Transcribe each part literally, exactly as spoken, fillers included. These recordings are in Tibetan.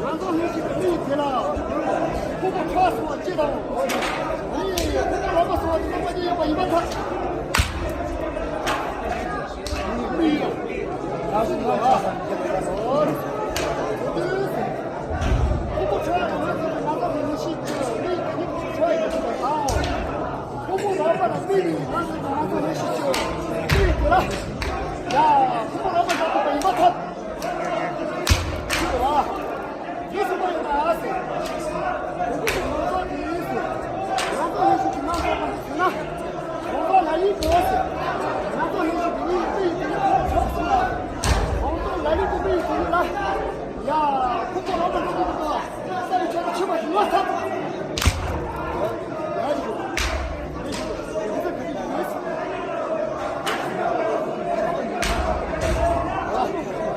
ང་ཚོ་ལྷན་ཞིག་གི་མི་དེ་ལ་ཁོ་ཁོ་ཁྲག་སོང་བ་ཅི་དང་། ཨ་ནི་ཁོ་ཁོ་ལོག་པ་སོང་བ་ཅི་དང་པ་ཅི་ཡོད་པ་ཡིན་པ་ཐག་ཁོ་ཁོ་ཁྲག་ང་ཚོ་ང་ཚོ་ལྷན་ཞིག་གི་མི་དེ་ནི་ཁོ་ཁོ་ཁྲག་ཡོད་པ་དང་། ཁོ་ཁོ་ལོག་པ་ལ་མི་ནི་ང་ཚོ་ང་ཚོ་ལྷན་ཞིག་གི་མི་དེ་ལ་ཡ་ཁོ་ཁོ་ལོག་པ་ཡོད་པ་ཡིན་པ་ཐག་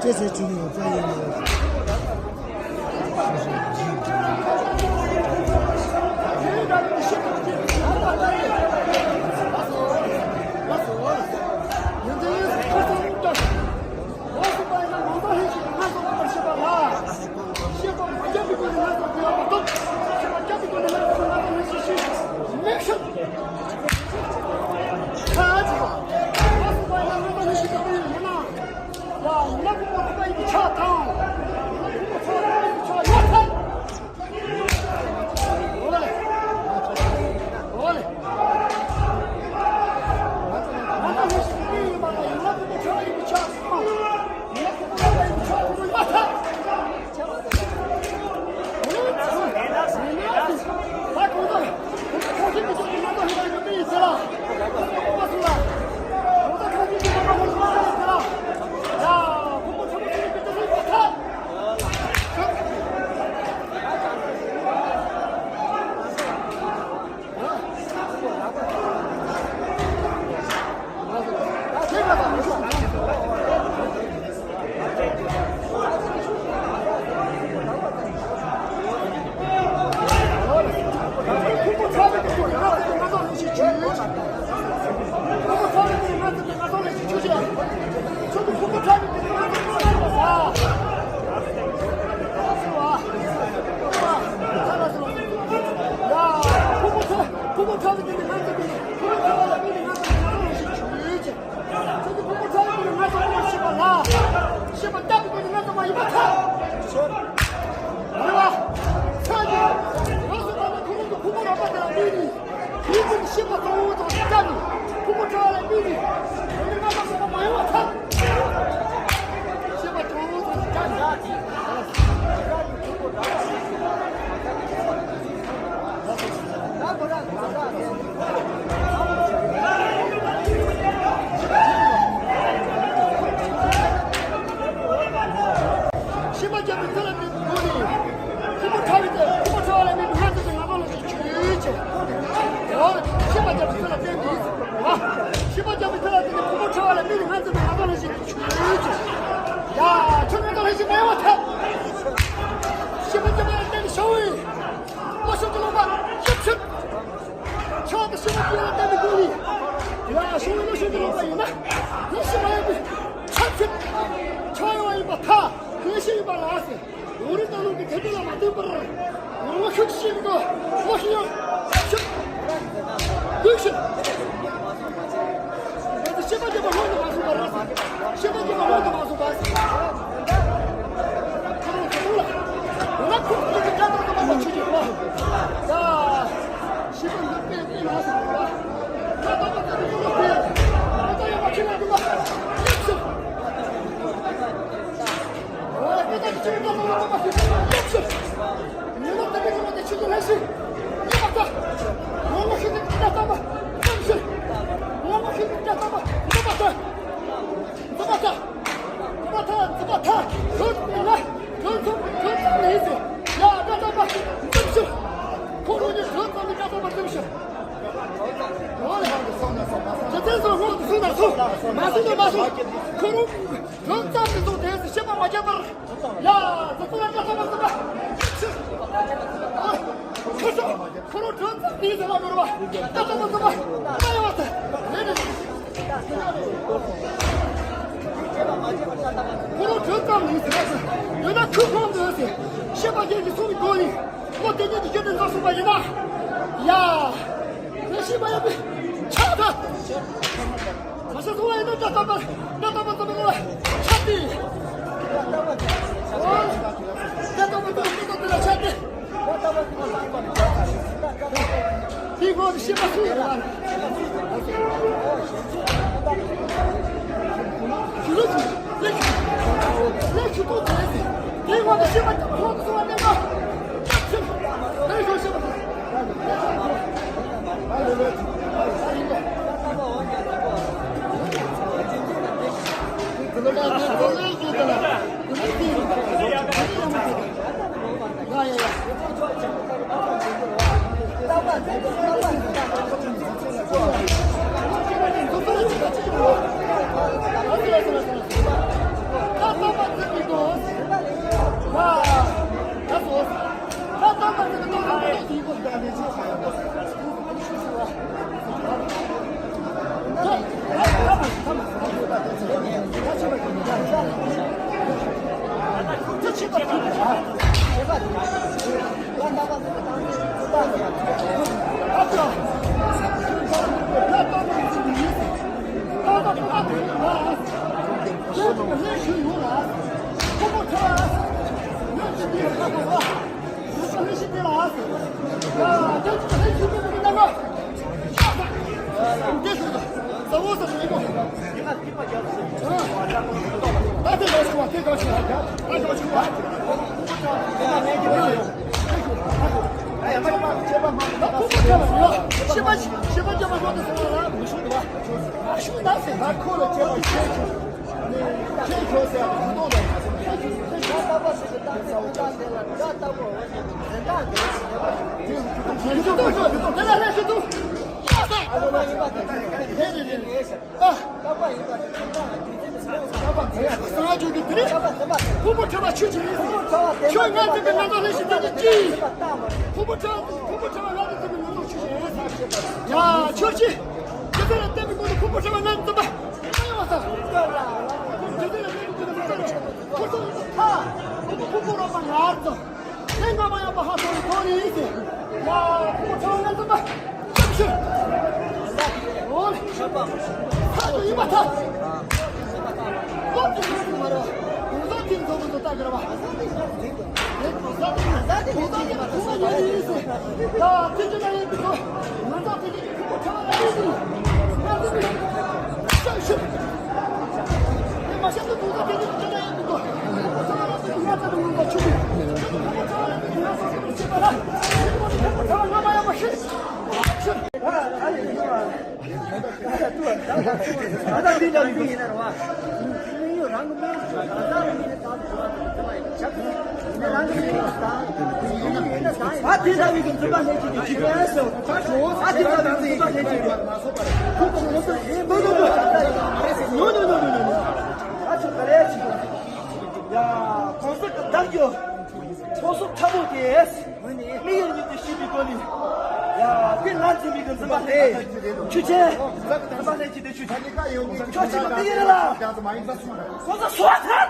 ཅེས་ཟེར་བྱུང་ཡོད་པ་ཡིན་ནོ། ཤི་མ་རྒྱབ་པའི་ཐ་ལ་ནི་དགོས་ནི། ཁོ་མོ་ཁྲ་བའི་ཐད་ཁོ་མོ་ཁྲ་བ་ལ་ནི་ང་ཚོ་ང་ཚོ་ལ་ཞིག་ཆུ་ཆེ། ཨོ། ཤི་མ་རྒྱབ་པའི་ཐ་ལ་བསྟན་དུས། ཨ། ཤི་མ་རྒྱབ་པའི་ཐ་ལ་དེ་ནི་ཁོ་མོ་ཁྲ་བ་ལ་ནི་ང་ཚོ་ང་ཚོ་ལ་ཞིག་ཆུ་ཆེ། ཡ། ཁྱོད་ང་ཚོ་ལ་ཞིག་མེད་པ་ཐལ། ཤི་མ་རྒྱབ་པ་ལ་བསྟན་ནི་ཤོག་ཨེ། ཨོ་ཤོག་ཅི་ལོག་པ་ཤི་ཆུ། ཁྱོད་དང་ཤི་མ་རྒྱབ་པ་ལ་བསྟན་ནི་དགོས་ནི། ཡ། ཤོག་ཨེ་ལོ་ཤོག་ཅི་ལོག་པ་ཡིན་ན། ཡ་ཤི་མ་ཡོང་པའི་ཆབ་ཆུ། ཁྱོད་ཡོང་བ་ཡིན་པ་ཐལ། དེ་ཤི་ཡིན་པ་ལ་ཟེར། ལོ་རེ་ལྟ་ལོང་གི་དེ་འདྲ་ལ་མ་བརྟེན་པར། ངོ་བོ་ཤུགས་ཆེ་གི། ལོ་ཤི་ཡང་། ཤི། དུས་ཤི། ང་ཚོ་སྐྱེས་པ་སྐྱེས་པ་ལོ་ནི་མ་སོང་བར། སྐྱེས་པ་སྐྱེས་པ་ལོ་ནི་མ་སོང་བར། ཁོ་རང་ཁོ་རང་ལ། ང་ཁོ་ཁོ་གི་དགྲ་དང་དམ་པ་ཆོས་ཀྱི་བློ། ཡ། ཤི་བ་འདི་དཔེ་དཔེ་མ་སོང་བར། ང་དམ་པ་དེ་ནི་ཀུན་ལ་དཔེ། ང་ད་ཡང་མ་ཁྱེད་ལ་ཀུན་ལ། ཡ། ཤི། ཁོ་རང་། རང་ཙམ་མི་འདུག་དེ་ཤེས་པ་མ་བརྒྱབ་པར། ཡ། ཟི་ཙི་ཡ་ཀ་ས་མ་ཟི་མ། ཁོ་ཚོ་ཁོ་རང་རང་ཙམ་མི་ཟི་ལ་མི་རུ་བ། ད་ད་མ་ཟི་མ། ད་ཡ་བ་ད། ལེ་ནི། ཁོ་རང་རང་ཙམ་མི་ཟི་ལ་ཟི། ཡོད་ན་ཁུ་ཁོང་དུ་ཟི། ཤེས་པ་རྒྱལ་གྱི་ཚོགས་ཀྱི་སྒོ་ནས། ཁོ་དེ་ཉིད་ཀྱི་རྒྱུད་དུ་འཛིན་སོང་བ་ཡིན་ན། ཡ། ཡ་ཤི་མ་ཡ་པི། ཆ་ད། མ་ཤ་སོང་བ་ཡིན་ན་ད་ད་པ། ད་ད་པ་ད་པ་ལ། ཆ་ཏི། ཨོ། ད་ད་པ་ད་པ་ད་པ་ལ་ཆ་ཏི། ཏི་གོ་ཤི་མ་སུ་ཡ། ཞུ་ལུ་ཞུ། ལེགས་ཞུ། ལེགས་ཞུ་ཏོ་ཏོ་ལེགས་ཞུ། ཏི་གོ་ཤི་མ་ཏི་གོ་སུ་བ་ལེགས་མ། ལེགས་ཞུ་ཤི་མ། ཕུང་པོ་ཁྲོ་བ་ཆོས་ཅན། ཁྱོད་ང་ཚོ་གི་ང་ཚོ་ལས་ཤིག་བསྟན་གྱི་ཅི། ཕུང་པོ་ཁྲོ་བ་ཕུང་པོ་ཁྲོ་བ་ང་ཚོ་གི་ང་ཚོ་ཆོས་ཅན། ཡ་ཁྱོད་ཀྱིས་ཇི་ལྟར་བསྟན་པའི་སྒོ་ནས་ཕུང་པོ་ཁྲོ་བ་ང་ཚོ་པ་ཡོང་བ་ས། ཇི་ལྟར་བསྟན་པའི་སྒོ་ནས་ང་ཚོ་ཁོ་ཚོ་ཡིན་ཐ། ཕུང་པོ་ཁྲོ་བ་ང་ཚོ། ལྷན་ངོ་མ་ཡང་མ་ཧ་སོང་བའི་ཐོག་ནས་ཡིན་ཟེར། ཡ། ཁོ་ཚང་ང་ཚོ་མ་ཅམ་ཤི། འོ་ལེ། ཚ་དུ་ཡིན་པ་ཐ། ལོ་དེ་ཚོ་མ་རེད། ལོ་དེ་ཚོ་མ་ཚོ་ལྟ་གི་རེད་བ། ལོ་དེ་ཚོ་མ་ཚོ་ཡིན་ཟེར། ཡ། དེ་ཚོ་ན་ཡིན་པའི་ཐོག་ང་ཚོ་དེ་ཚོ། ཨ་དེ་ལྟ་བུའི་གི་འཛིན་པ་ལྷན་ཅིག་གི་ཆོས་ཅན། ཨ་དེ་ལྟ་བུའི་འཛིན་པ་ལྷན་ཅིག་གི། ནོ་ནོ་ནོ་ནོ་ནོ། ཨ་ཆོ་ག་རེ་ཆི། ཡ། གོང་ས་གི་བདག་རྒྱུ། ཁོ་སོ་ཁྲ་མོ་དེ། མི་ཡི་ཉིད་དུ་ཤེས་པའི་སྒོ་ནས། ཡ། དེ་ང་འཛིན་པའི་གི་འཛིན་པ་ལྷན་ཆོས་ཅན། འཛིན་པ་ལྷན་ཅིག་དེ་ཆོས་ཅན། ཁྱོད་ཅི་མ་དེ་ཡིན་ལ། གོང་ས་སོ་ཐར།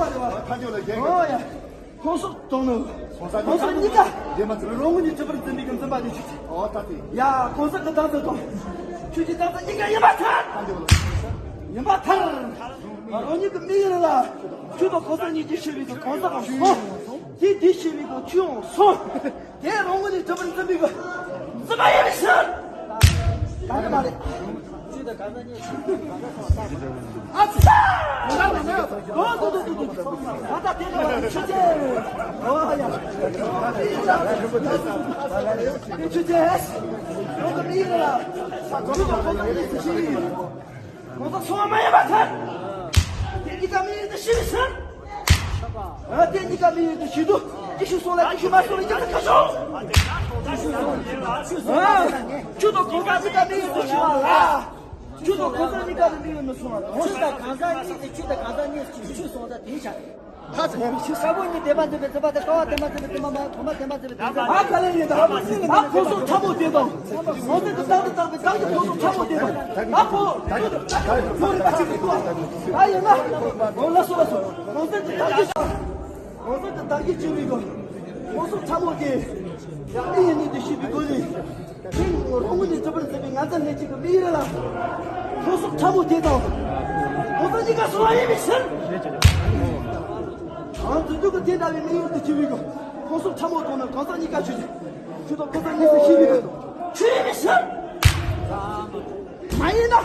པ་རེད་བ། ཐལ་འགྱུར་ལ་རྒྱན་གྱི། ཨོ་ཡ། གོང་ས་དོང་ནུ། གོང་ས་གོང་ས་གཉིས་ཀ། འདས་མ་ཚུད་རོང་ངོ་ནས་གྲུབ་པར་འཛིན་པའི་གི་འཛིན་པ་ནི་ཆུ་ཆེ། ཨོ་ད་དེ། ཡ་གོང་ས་གི་ཏང་ཙེ་དང་། ཆུ་ཆེ་ཏང་ཙེ་གཉིས་ཀ་ཡིན་པ་ཐལ། ཐལ་འགྱུར་ལ། ཡིན་པ་ཐལ། རང་ཉིད་ཀྱི་མི་ཡིན་ལ། ཆུ་དང་གོང་ས་གཉིས་ཀྱི་ཤེས་པའི་གི་གོང་ས་གང་སོང་། དེ་དེ་ཤེས་པའི་གི་ཆུ་ཡང་སོང་། དེ་རང་ངོས་ནས་གྲུབ་པར་འཛིན་པའི་གི་འཛིན་པ་ཡིན་པའི་ཕྱིར། ག་ག་མ་རེད། ཨ་ཙི། ཨ་ཙི། ད་ལྟ་དེ་ནས་ཆུ་ཆེ། ཨོ་ཡ། ཆུ་ཆེ། ཨོ་ད་མི་ཡིན་ལ། ཆུ་དང་གོང་ས་གཉིས་སུ་ཤེས་ཡིན། གོང་ས་སོང་བ་མ་ཡིན་པ་ཐལ། དེ་གཉིས་ཀ་མི་ཡིན་དུ་ཤི་མི་སྲིད། ཨ་དེ་གཉིས་ཀ་མི་ཡིན་དུ་ཤི་དུ། ཅི་ཞིག་སོང་ལ་ཅི་ཞིག་མ་སོང་ལ་ཅི་ཞིག་ཁ་ཤོག་ཨ་ཆུ་དང་གོང་ས་གཉིས་ཀ་མི་ཡིན་དུ་ཤི་བ་ལ། ཆུ་དང་གོང་ས་གཉིས་ཀ་མི་ཡིན་དུ་སོང་བ་དང་། ཆུ་དང་གོང་ས་གཉིས་ཀྱི་ཆུ་དང་གོང་ས་གཉིས་ཀྱི་ཆུ་སོང་ས་དེ་ཆ། ཁ་ཚ་ཡང་ཤི་ས་བོ་གཉིས་དེ་མ་འཛིན་པའི་འཛིན་པ་དེ་ཀ་བ་དེ་མ་འཛིན་པའི་འཛིན་པ་མ་གོ་མ་དེ་མ་འཛིན་པའི་འཛིན་པ། ཨ་ག་ལེ་ཡིན་ད། ཨ་གོང་ས་ཁྲ་མོ་དེ་དང་། གོང་ས་དེ་དག་དེ་དག་པའི་དག་གི་གོང་ས་ཁྲ་མོ་དེ་དང་། ཨ་ཁོ། ཁོ་རེ་ད་ཅི་ཟིག་གོ་ཨ་ཡིན་ན། འོ་ལ་སོ་ལ་སོ། གོང་ས་དེ་དག་གི། གོང་ས་དེ་དག་གི་ཅི་མི་གོ་གོང་ས་ཁྲ་མོ་དེ། ཡང་ཨེ་ཡིན་ནི་དེ་ཤི་བི་གོ་ནི། ཁྱེད་རང་ངོས་ནས་གྲུབ་པར་འཛིན་པའི་ང་ཚ་ལྷན་ཅིག་གི་མི་ཡིན་ལ། ཁོ་སོགས་ཕྲ་མོ་དེ་དང་། ཁོ་ཚོ་གཉིས་ཀ་སོང་བ་ཡིན་པའི་ཕྱིར། གང་རྫུ་འཕྲུལ་གྱི་དེ་འདྲ་བའི་མི་ཡུལ་དུ་གྱུར་པའི་གོ་ཁོ་སོགས་ཕྲ་མོ་དང་ནི་གང་ཟག་གཉིས་ཀ་ཆོས་ཅན། ཆོས་དང་ཁོ་ཚོ་གཉིས་སུ་ཤེས་པའི་གོ་ཆོས་ཡིན་པའི་ཕྱིར། མ་ཡིན་ན།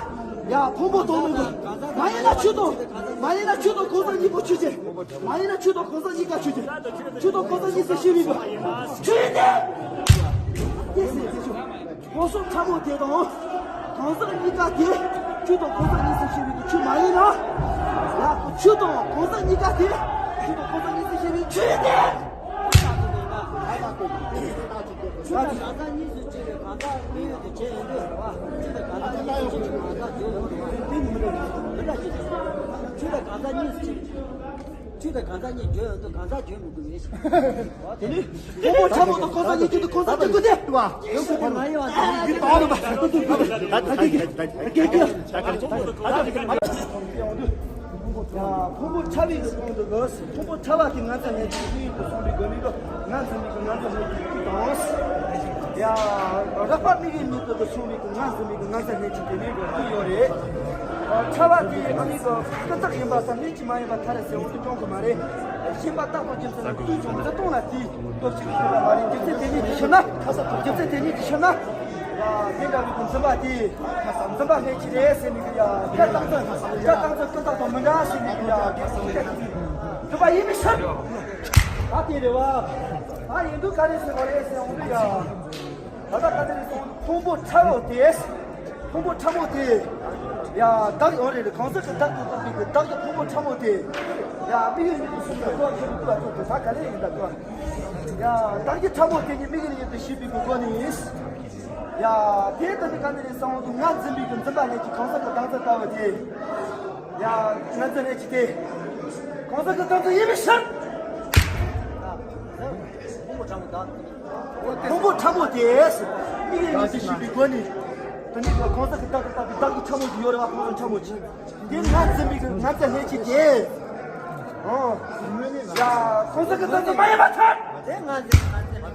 ཡ་ཕུང་པོ་དང་ནི་གོ་མ་ཡིན་ན་ཆོས་དང་། མ་ཡིན་ན་ཆོས་དང་ཁོ་ཚོ་གཉིས་པོ་ཆོས་ཅན། མ་ཡིན་ན་ཆོས་དང་གོང་ས་གཉིས་ཀ་ཆོས་ཅན། ཆོས་དང་གོང་ས་གཉིས་སུ་ཤེས་པའི་གོ་ཆོས་ཡིན་ཏེ། དེ་སྲིད་དེ་ཆོས། ཁོ་སོགས་ཕྲ་མོ་དེ་དང་། གང་ཟག་གཉིས་ཀ་དེ། ཆོས་དང་གོང་ས་གཉིས་སུ་ཤེས་པའི་ཆོས་མ་ཡིན་ན། ཡ། ཆོས་དང་གོང་ས་གཉིས་ཀ་དེ། ཆོས་དང་གོང་ས་གཉིས་སུ་ཤེས་པའི་ཆོས་དེ། ཆོས་དང་གང་ཟག་གཉིས་སུ་སྐྱེ་བའི་གང་ཟག་མི་ཡུལ་དུ་བྱེད་ཡོང་དུས་རེད་བ། ཆོས་དང་གང་ཟག་གཉིས་སུ་སྐྱེ་བའི་གང་ཟག་བྱེད་ཡོང་དུས་རེད་བ། དེ་ནི་མི་འདྲ་ཡིན། མི་འདྲ་ཅི་ཞིག་ཆོས་དང་གང་ཟག་གཉིས་སུ་སྐྱེ། ཆོས་དང་གང་ཟག་གཉིས་བརྗོད་ཡོང་དུས་གང་ཟག་བརྗོད་མི་དགོས་ངེས་ཤིག་དེ་ནི། ཕུང་པོ་ཕྲ་མོ་དང་གང་ཟག་གཉིས་ཀྱི་དུ་གང་ཟག་དུ་ཀུ་ཏེ། ཡོད་ཁུ་པ་མ་ཡོང་བ་དང་། ཡིད་དྭགས་རུ་པ། ཕུང་པོ་ཕྲ་བའི་གི་ཕུང་དུ་གོ་ཕུང་པོ་ཕྲ་བ་གི་ང་ཚ་ལྷན་ཅིག་གི་ཡིད་དུ་སོང་བའི་དགོས་མི་གི་ང་འཛིན་མི་གི་ང་ཚ་ལྷན་ཅིག་གི་དང་། ཡ། རགས་པ་དམིགས་ཡུལ་ཉིད་དུ་སོང་བའི་གི་ང་འཛིན་མི་གི་ང་ཚ་ལྷན་ཅིག་དེ་ནི་གི་ཡོད་རེད། ཕྲ་བ་དེ་ཨ་ནི་གི་ཀུན་བརྟགས་ཡིན་པ་དང་ལྷན་ཅིག་མ་ཡིན་པ་ཐལ་ཟེར་འོང་དུ་སྐྱོང་གི་མ་རེད། ཤེས་པ་རྟག་ཏུ་རྒྱུ་མཚན་ལ་ལྟོས་བྱུང་བརྩི་སྟངས་ལ་དེའི་སྟོབས་ཤིག་ཡོད་པ་མ་རེད། རྒྱུ་མཚན་དེ་ཉིད་ཀྱི་ཕྱིར་ན། རྒྱུ་མཚན་དེ་ཉིད་ཀྱི་ཕྱིར་ན། ཡ། དེ་འདྲ་བའི་འཛིན་པ་དེ། འཛིན་པ་ལྷན་ཅིག་རེད་ཟེར་ནས་ཀྱི་ཡ། སྐད་བཏང་ཚོད་སྐད་བཏང་ཚོད་ཀུན་བརྟགས་དང་མི་འདྲ་ཟེར་ནས་ཀྱི་ཡ། དེ་འདྲ་བ་ཡིན་མི་ཤེས། ད་དེ་རེད་བ། ད་ཡིན་དུས་ག་རེ་ཟེར་བ་རེད་ཟེར་འོང་དུས་ཡ། ད་ལྟ་ད་ལྟ་ནས་སོང་ཕུང་པོ་ཕྲ་བོ་དེ། ཕུང་པོ་ཕྲ་མོ་དེ། ཡ། བདག་ཡོང་རེ་རེ་གང་ཟག་གི་བདག་ཏུ་གཏོགས་པའི་གི་བདག་གི་ཕུང་པོ་ཕྲ་མོ་དེ། ཡ། དམིགས་ཡུལ་ཉིད་དུ་སོང་བའི་གོ་ཁྱེད་ཀྱི་ལ་ཐོག་ཏུ་ད་ག་ལེ་ཡིན་ད་གོ་ཡ། བདག་གི་ཕྲ་མོ་དེ་ཉིད་དམིགས་ཡུལ་ཉིད་དུ་ཤེས་པའི་གི་སྒོ་ནས་ཡིན། ཡ། དེ་ལྟ་ནི་ག་ནི་རེ་སོང་དུ་ང་འཛིན་པའི་གི་འཛིན་པ་ལྷན་ཅིག་གང་ཟག་གི་བདག་འཛིན་ལྟ་བུ་དེ། ཡ། ང་འཛིན་ལྷན་ཅིག་དེ། གང་ཟག་གི་བདག་འཛིན་ཡིན་མི་ཤེས། ཕུང་པོ་ཕྲ་མོ་དེ། དམིགས་ཡུལ་ཉིད་དུ་ཤེས་པའི་སྒོ་ནས། དེ་ནི་གང་ཟག་གི་བདག་ཏུ་ལྟ་བུའི་བདག་གི་ཕྲ་མོ་ཅིག་ཡོད་རེད་བ། ཕུང་པོ་ཕྲ་མོ་ཅིག་དེ་ང་འཛིན་པའི་གི་ང་འཛིན་ལྷན་ཅིག་དེ། ཨོ། ཡ། གང་ཟག་གི་བདག་འཛིན་མ་ཡིན་པ་ཐལ། དེ་ང་འཛིན་ང་འཛིན་ལྷན་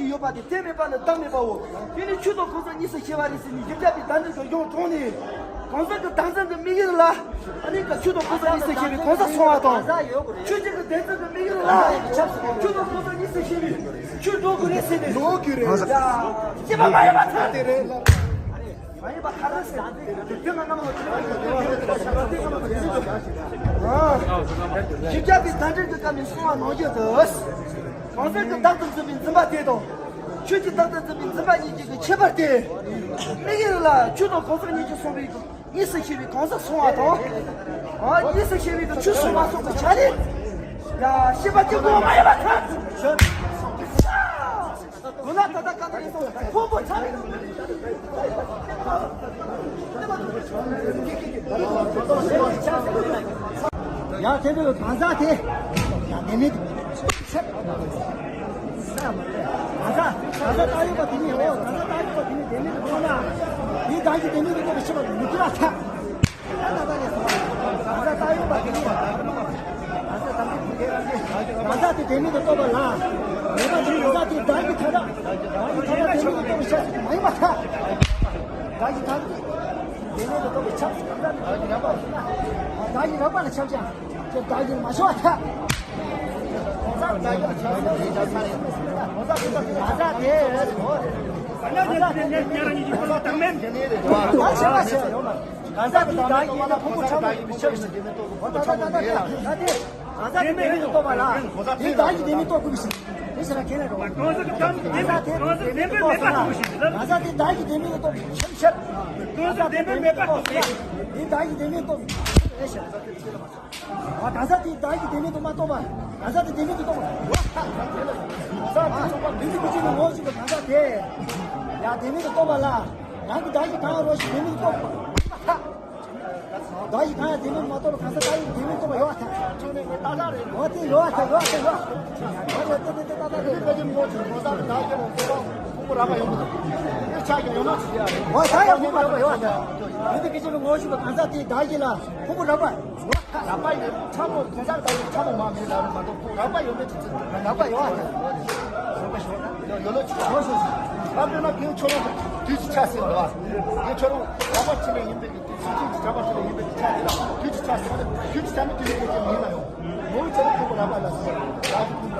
ཀྱི་ཡོད་པ་དེ། དེ་མེད་པ་ནི་བདག་མེད་པའོ། དེ་ནི་ཆོས་དང་གང་ཟག་གཉིས་སུ་ཤེས་པ་རེད་ཟེར་ནས། བཞི་བརྒྱ་པའི་བརྡ་འགྲེལ་གྱི་གཞུང་དྲངས་ནས། གང་ཟག་གི་བདག་འཛིན་གྱི་དམིགས་ཡུལ་ལ། ཨ་ནི་ཀ་ཆོས་དང་གང་ཟག་གཉིས་སུ་ཤེས་པའི་གང་ཟག་སོང་བ་དང་། ཆོས་ཅན་གྱི་བདེན་འཛིན་གྱི་དམིགས་ཡུལ་ལ། ཆོས་དང་གང་ཟག་གཉིས་སུ་ཤེས་པའི་ཆོས་འགྲོ་དགོས་རེད་ཟེར་ནས། འགྲོ་དགོས་རེད། ཡ། སྐྱེས་པ་མ་ཡིན་པ་ཐལ། དེ་རེད། མ་ཡིན་པ་ཐལ་ཟེར། དེ་ང་རྣམས་ལ། བཞི་བརྒྱ་པའི་བརྡ་འགྲེལ་གྱི་སྐབས་ནས་གསུངས་པ་ནང་བཞིན་དུ། གང་ཟག་གི་བདག་ཏུ་འཛིན་པའི་འཛིན་པ་དེ་དང་། ཆོས་ཀྱི་བདག་ཏུ་འཛིན་པའི་འཛིན་པ་གཉིས་ཀྱི་ཁྱད་པར་ཏེ། དམིགས་ཡུལ་ལ་ཆོས་དང་གང་ཟག་གཉིས་ཀྱིས་གསུངས་པའི། གཉིས་སུ་ཤེས་པའི་གང་ཟག་སོང་བ་དང་། ཨ། གཉིས་སུ་ཤེས་པའི་ཆོས་སོང་བ་སོགས་ཀྱི་ཆ་ནས། ཡ། ཤེས་པ་གཅིག་པུ་མ་ཡིན་པ་ཐལ། དོན་ལ་ད་ལྟ་ག་ནས་སོང་། ཕུང་པོ་ཆ་ནས། ཡང་དེ་ནས་གང་ཟག་དེ། ཡང་དེ་ནས་ཆེ། གང་ཟག་གང་ཟག་བཏགས་ཡོད་པ་དེ་ནས། འོ། གང་ཟག་བཏགས་ཡོད་པ་དེ་ནས་དེ་ནས་སོང་ན། དེའི་བདག་གིས་དེ་ནས་ཀྱི་རྟོགས་པའི་ཤེས་པ་མི་འགྱུར་བ་ཐལ། གང་ཟག་བཏགས་ཡོད་པ་དེ་ནས། གང་ཟག་དེ་དེ་ནས་ཀྱི་རྟོགས་པ་ལ། མེད་པ་ནི་གང་ཟག་དེའི་བདག་གིས་མཐའ་དག། བདག་གིས་མཐའ་དག་དེ་ནས་ཀྱི་རྟོགས་པའི་ཤེས་པ་མ་ཡིན་པ་ཐལ། བདག་གིས་མཐའ་དག་དེ་ནས་ཀྱི་རྟོགས་པའི་ཆ་ནས། གང་ཟག་དེ་རགས་པ་ལ་ཁྱབ་ཀྱང་། བདག་གིས་རགས་པ་ལ་ཁྱབ་ཀྱང་། ཁྱོད་བདག་གིས་མ་ཤོར་བ་ཐལ། གང་ཟག་བདག་གིས་ཁྱབ་ཀྱང་། གང་ཟག་དེ་ལ་གང་ཟག་དེ་རེད། གང་ཟག་དེ་ཉིད་ཀྱི་ཁོ་ལ་བདག་མེད། གང་ཟག་དེ་བདག་ཡིན་ན་ཕུང་པོ་ཆགས་པ་ཡིན་པའི་ཕྱིར། འོ་ད་ད་ད་ད་ད་དེ། གང་ཟག་དེ་མེད་མིན་དུ་རྟོགས་པ་ལ། དེ་བདག་གིས་བདེན་མེད་རྟོགས་དགོས་པའི་ཕྱིར། དེ་ཕྱིར་ཁས་ལེན་རོགས། གང་ཟག་གི་བདག་མེད་མེད་པ་རྟོགས་པ་ལ། གང་ཟག་དེ་བདག་གིས་བདེན་མེད་རྟོགས་པའི་ཕྱིར། གང་ཟག་བདེན་མེད་མེད་པ་རྟོགས་པ་ལ། དེ་བདག་གིས་བདེན་མེད་རྟོགས་པའི་ཕྱིར། གང་ཟག་དེ་བདག་གིས་བདེན་མེད་དུ་མ་རྟོགས་པ། གང་ཟག་དེ་བདེན་མེད་དུ་རྟོགས་པ། གང་ཟག་དེ་ཚོགས་པ་མིང་ཚིག་གི་སྤྱི་ནི་ངོ་བོ་ཞིག་གི་གང་ཟག་དེ་ཡང་བདེན་མེད་དུ་རྟོགས་པ་ལ། རང་གི་བདག་གིས་གང་རོ་ཞིག་བདེན་མེད་དུ་རྟོགས་པ། བདག་གིས་གང་ཡང་བདེན་མེད་མ་རྟོགས་པ། གང་ཟག་བདག་གིས་བདེན་མེད་རྟོགས་པ་ཡོད་པ་ཐལ། འོ་དེ་ཡོད་པ་ཐལ། ཡོད་པ་ཐལ། ཡོད་པ་ཐལ། ཡོད་པ་ཐལ། འོ་ད་ཡང་ཕུང་པོ་རགས་པ་ཡོད་པ་ཐལ། འོ་ད་ཡང་ཕུང་པོ་རགས་པ་ཡོད་པ་ཐལ། མིང་ཚིག་གི་སྤྱི་ནི་ངོ་བོ་ཞིག་གི་གང་ཟག་དེའི་བདག་གིས་ལ་ཕུང་པོ་རགས་པ། རགས་པ་ཡོད། ཕྲ་མོ་གང་ཟག་བདག་གིས་ཕྲ་མོ་མ་མེད་ལ་མ་གཏོགས། ཕུང་རགས་པ་ཡོད་པའི་དུས་ཚོད་རགས་པ་ཡོད་པ་ཐལ། ཡོད་པ་ཞོག་ན་ཡོད་ལོ་ཅིག་ཡོད་ཞོག་ཟེར། ད་དཔེར་ན་ཁྱོད་ཁྱོད་རང་དུས་ཀྱི་ཆ་ཟེར་བ། ཁྱོད་ཁྱོད་རང་རགས་པ་ཆེ་ལས་ཡིན་པའི་དུས་ཚོད་ཀྱི་རགས་པ་ཆེ་ལས་ཡིན་པའི་ཆ་ཟེར་ལ། དུས་ཀྱི་ཆ་ཟེར་བ་ནི་དུས་ཀྱི་ཆ་ནི་དུས་ཀྱི་ཆ་ཡིན་ན་ཡང་། ངོ་བོའི་ཆ་ནི་ཕུང་པོ་རགས་པ་ལ་ཟེར། རགས་པའི་ཕུང་པོ།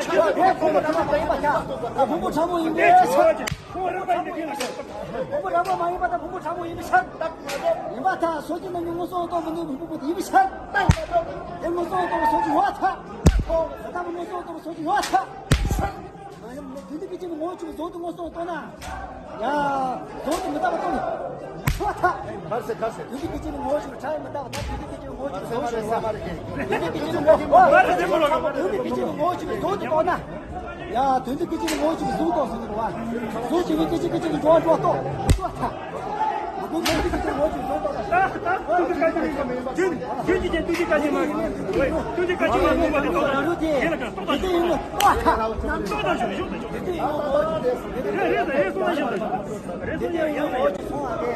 ཕུང་པོ་ཕྲ་མོ་ཡིན་པ་ཆགས། ཕུང་པོ་ཕྲ་མོ་ཡིན་པའི་ཕྱིར། ཕུང་པོ་ཕྲ་མོ་མ་ཡིན་པ་དང་ཕུང་པོ་ཕྲ་མོ་ཡིན་པའི་ཕྱིར། ཡིན་པར་ཐལ། སོ་སྐྱེ་རྣམས་ཀྱི་མངོན་སུམ་རྟོགས་མི་ནུས་པའི་ཕུང་པོ་དེ་ཡིན་པའི་ཕྱིར། དེ་མངོན་སུམ་རྟོགས་པའི་སོ་སྐྱེ་ཡོད་ཐལ། ད་ལྟ་མངོན་སུམ་རྟོགས་པའི་སོ་སྐྱེ་ཡོད་ཐལ། དོན་དམ་སྐད་ཅིག་ནི་ངོ་བོ་གཅིག་པའི་གཟུགས་དེ་མངོན་སུམ་རྟོགས་ན། ཡ། གཟུགས་དེ་མི་རྟག་པ་རྟོགས་ནས། ཡོད་ཐལ། ག་རེ་ཟེར། ག་རེ་ཟེར། དོན་དམ་སྐད་ཅིག་ནི་ངོ་བོ་གཅིག་པའི་ཕྲ་མ་རྟག་པ་དང་དོན་དམ་སྐད་ཅིག་ནི་ངོ་བོ་གཅིག་པའི་གཟུགས་ཤེས། དོན་དམ་སྐད་ཅིག་ནི་ངོ་བོ་དོན་དམ་སྐད་ཅིག་ནི་ངོ་བོ་གཅིག་པའི་གཟུགས་དེ་རྟོགས་ན། ཡ། དོན་དམ་སྐད་ཅིག་ནི་ངོ་བོ་གཅིག་པའི་གཟུགས་རྟོགས་ཟེར་གྱི་རེད་བ། གཟུགས་གཅིག་པའི་སྐད་ཅིག་སྐད་ཅིག་གི་འགྲོ་བ་འགྲོ་རྟོགས་ཡོད་ཐལ། དོན་དམ་སྐད་ཅིག་ནི་ངོ་བོ་གཅིག་པའི་གཟུགས་རྟོགས་ན། ཐུགས་རྗེ་བཀའ་དྲིན་ཆེན་པོ། རྒྱུན་རྒྱུན་གྱི་རྒྱུན་ཐུགས་རྗེ་བཀའ་དྲིན་ཆེན་པོ། ཐུགས་རྗེ་བཀའ་དྲིན་ཆེན་པོ། རང་ལུགས་དེ། དེ་ལ་ཀྱང་རྟོགས་དང་ཞུ། ཡིན་ལ་ཀྱང་རྟོགས་དང་ཞུ། ཞུ་དང་ཞུ། རེད་རེད་རེད། སོང་ན་ཞུ་དང་ཞུ། རེད། སོང་ན་ཡང་ཡང་མེད། སོང་བ་དེ།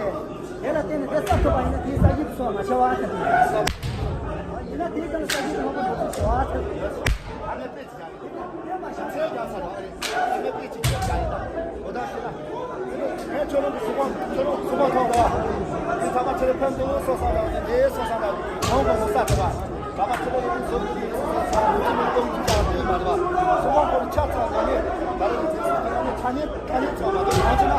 དེ་ལ་བརྟེན་ནས་དེ་བསགས་ཐུབ་པ་ཡིན་ན་དེའི་ས་གཞི་དུ་སོང་བ་མ་བྱ་བ་ཐལ། ཡིན་ན་དེའི་སྟེང་ས་གཞི་དུ་མ་གོ་འགྲོ་ཐུབ་བྱ་བ་ཐལ། ཚེ་རྒྱ་ས་ར་རེད། ཨ་མའི་པི་ཅིག་ཀྱང་རྒྱ་ཡིན་ད། འོ་ད་ཤི་ན། ངས་ཁྱོད་རང་གི་གཟུགས་པོ་ཁྱོད་རང་གཟུགས་པོ་ཐོག་ལ། དེ་ཚང་མ་ཁྱེད་ལ་ཕན་ཐོགས་སོ་ས་ལ་དེ་སོ་ས་ལ་ཁོང་གི་སོ་ས་ཐོག་ལ། ད་མ་ཁྱེད་ལ་ཡོད་གཟུགས་པོ་ཡོད་སོ་ས་ལ་ཁྱེད་ལ་ཡོད་གཟུགས་པོ་ཡོད་ད་ཡོད་མ་རེད་པ། གཟུགས་པོ་ཁོ་ཆ་ཚང་ན་ནི་ད་རེས་ཚེ་ཚང་ནི་ཚ་ནི་ཁ་ནི་ཚང་མ་དེ་ཡང་ཅི་ན་ད་བ།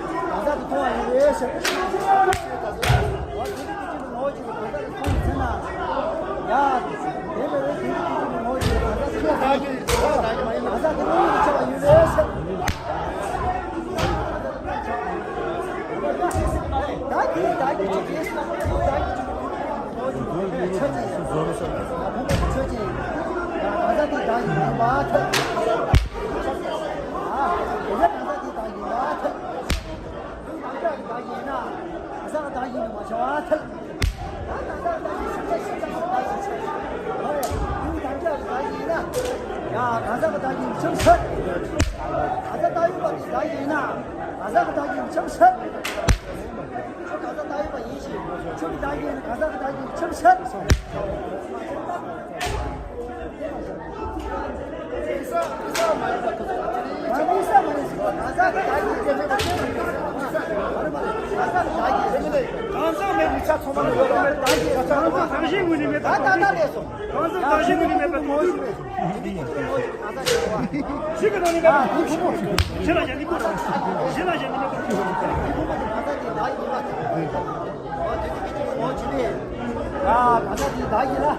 གང་ཟག་གི་མཐོང་བ་ཡིན་པའི་ཕྱིར། ངོ་བོ་ཅན་གྱི་གང་ཟག་གི་མཐོང་བའི་ཚེ་ན། ཡ། དེ་ལས་དོན་གྱི་ངོ་བོ་ཅན་གྱི་གང་ཟག་ཆོས་ཟེར། གང་ཟག་གི་མཐོང་བའི་ཆེ་བ་ཡིན་པའི་ཕྱིར། བདག་གིས་བདག་གི་ཆོས་ཅན། བདག་གི་ཆོས་ཅན། ཆོས་ཅན། གང་ཟག་གི་བདག་གིས་ནི་མ་ཐལ། ཡ། དེ་ནི་གང་ཟག་གི་བདག་གིས་ནི་མ་ཐལ། དེ་ནི་གང་ཟག་གི་བདག་གིས་ནི་མ་ཐལ། དེ་ནི་རྣམ་གྲངས་ཀྱི་བདག་གིས་ཡིན་ན། གང་ཟག་གི་བདག་གིས་ནི་མ་བྱ་བ་ཐལ། ད་གང་ཟག་གི་བདག་གིས་ཤིང་རྟ་ཤིང་རྟ་གི་བདག་གིས་ཆགས། ཧོ། དེ་ནི་རྣམ་གྲངས་ཀྱི་བདག་གིས་ཡིན་ན། ཡ། གང་ཟག་གི་བདག་གིས་ནི་ཆགས་ཆགས། གང་ཟག་བདག་ཡོད་པ་གི་བདག་གིས་ཡིན་ན། གང་ཟག་གི་བདག་གིས་ནི་ཆགས་ཆགས། ཁྱོད་གང་ཟག་བདག་ཡོད་པ་ཡིན་ཞིང་། ཁྱོད་ཀྱི་བདག་གིས་ནི་གང་ཟག་གི་བདག་གིས་ནི་ཆགས་ཆགས། གང་ཟག་མེད་པའི་ཆ་ཚང་མ་ལ་ཡོད་པ། གང་ཟག་བདག་གཞན་ངོས་ནས་མེད་པ། ད་ད་ལྟ་ལས་སོ། གང་ཟག་བདག་གཞན་ངོས་ནས་མེད་པ་དེ་དུས། གཞི་གི་ནང་ནས་མེད་པ། གཞི་ལ་གཞན་ནི་ཀུན། གཞི་ལ་གཞན་ནི་མེད་པ། གང་ཟག་དེ་བདག་ཡིན་ལ། ཡིན་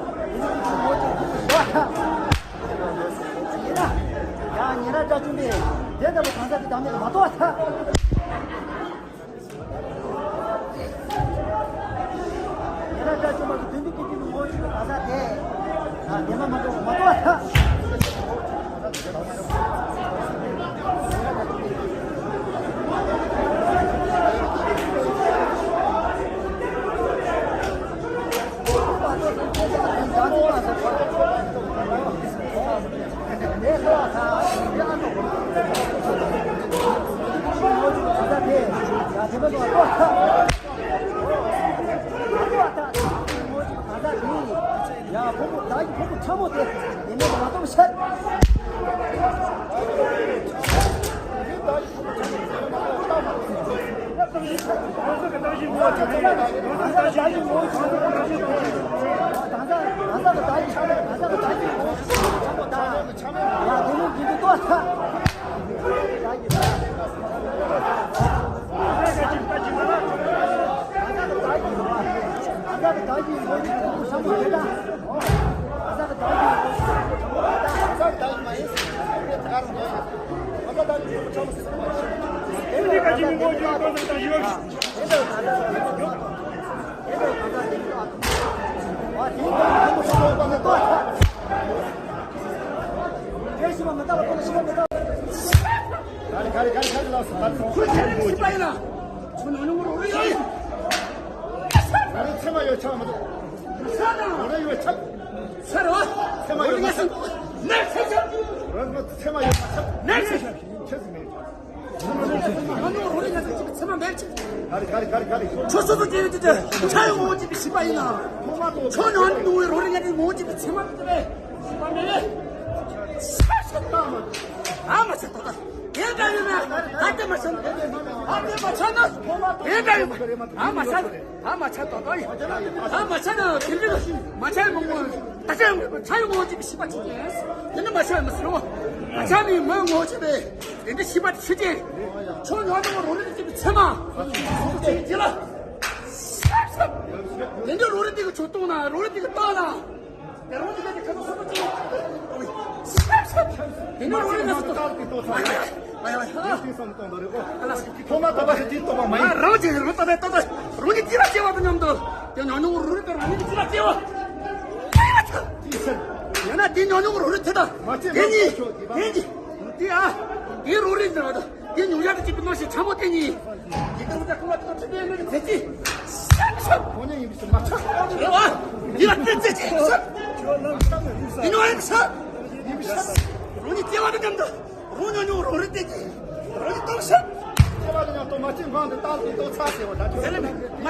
ན། ཡང་ཉེ་རབས་དགྲ་བཅོམ་པས་དེ་ལྟ་བུ་གང་ཟག་དེ་བདག་མེད་ལ་མ་རྟོགས་པར་ཐལ། ཉེ་རབས་དགྲ་བཅོམ་པ་གིས་དོན་དམ་སྐད་ཅིག་ནི་ངོ་བོ་ཆོས་ཅན་གང་ཟག་དེ། དེ་མ་མ་རྟོགས་པར་མ་རྟོགས་པར་ཐལ། ཡ། ཕུང་པོ་བདག་གི་ཕུང་པོ་ཕྲ་མོ་དེ་ཡིན་མིན་མ་རྟོགས་ཕྱིར། རང་གི་ཚེར་མ་ཡོད་པ་ཆགས། མེད་ཆགས། ཆེ་ཟིག་མེད། ང་ནོ་རོ་རེ་ང་ཚོ་ཚེར་མ་མེད་ཆགས། ག་རེ་ག་རེ་ག་རེ་ག་རེ། ཁྱོད་སོ་སོ་སྐྱེ་བོ་དེ་ཆ་ཡོང་ངོ་ཅིག་གི་བྱིས་པ་ཡིན་ན། ཁྱོད་ནང་ནུ་བའི་རོ་རེ་ང་ཚོ་ངོ་ཅིག་གི་ཚེར་མ་དེ་བྱིས་པ་མེད། ཨ་མ་ཆགས་ཏོག་ཏོག་དེ་འདྲ་ཡོད་ན་ཨ་དེ་མ་ཆགས། ཨ་དེ་མ་ཆགས་ན་དེ་འདྲ་ཡོད་པ་ཨ་མ་ཆགས། ཨ་མ་ཆགས་ཏོག་ཏོག་ཡིན། ཨ་མ་ཆགས་ན་དེ་འདྲ་མ་ཆགས་མང་པོ། ད་ཆ་ཡོང་ཆ་ཡོང་ངོ་ཅིག་གི་བྱིས་པ་ཅིག་ཡིན། དེ་ནི་མ་ཆགས་མི་སྲིད་རོ། ད་ཆ་ནི་མི་ངོ་ཅིག་པས་དེ་འདྲ་བྱིས་པ་ཅིག་ཡིན། ཁྱོད་ཉོ་ནོ་རོ་རེ་ཅིག་གི་ཚེར་མ་ཅིག་ཅིག་ལ། དེ་འདྲ་རོ་རེ་དེ་གི་ཆོ་གཏོང་ན་རོ་རེ་དེ་གི་བཏང་ན། དེ་རོ་དེ་གི་ཁ་ཐུག་སོ་པ་ཅིག་དེ་འདྲ་རོ་རེ་ན་སོ་ཏོག་ཏོག་ཏོག་ཏོག་ཏོག་ཡ་ཡ་ཡ། ཐོག་མ་ད་ལྟ་ཞིག་དེའི་རྟོག་པ་མ་ཡིན། རང་གི་རང་ལྟ་བའི་ལྟ་བ་རང་གི་ལྟ་བ་སྐྱེ་བ་དང་མཉམ་དུ་དེ་ཉོ་ཉོ་རོ་རེ་དེ་རང་གི་ལྟ་བ་སྐྱེ་བ། ཡང་ན་དེ་ཉོ་ཉོ་རོ་རེ་དེ་དང་དེ་གཉིས་དེ་གཉིས་དེ་ཨ་དེ་རོ་རེ་འདྲ་བ་དང་དེ་ཉོ་ཡག་གི་ཅིག་པའི་ནང་བཞིན་ཚ་མོ་དེ་གཉིས་དེ་ལྟ་བུ་ད་ཁོ་མ་ཐུག་ཁྲི་པའི་ནང་གི་དེ་གཅིག་ཁོ་ཉིད་ཡིན་པའི་ཕྱིར་མ་ཆགས་རེད་བ། དེ་ལ་དེ་རྩེ་གཅིག་དེ་ཉོ་ཡག་གི་ཆགས་རོ་ནི་སྐྱེ་བ་དང་མཉམ་དུ། རང་ཉོ་ཉོ་རོ་རེ་དེ་གི་རང་ཉིད་སྟོང་ཤར། སྐྱེ་བ་ལ་ཡང་སྟོང་མ་སྐྱེས་ངང་དུ་རྟག་ཏུ་སྟོང་ཚར་ཟེར་བ་ད་ཁྱོད་ཟེར་ལེ་མ་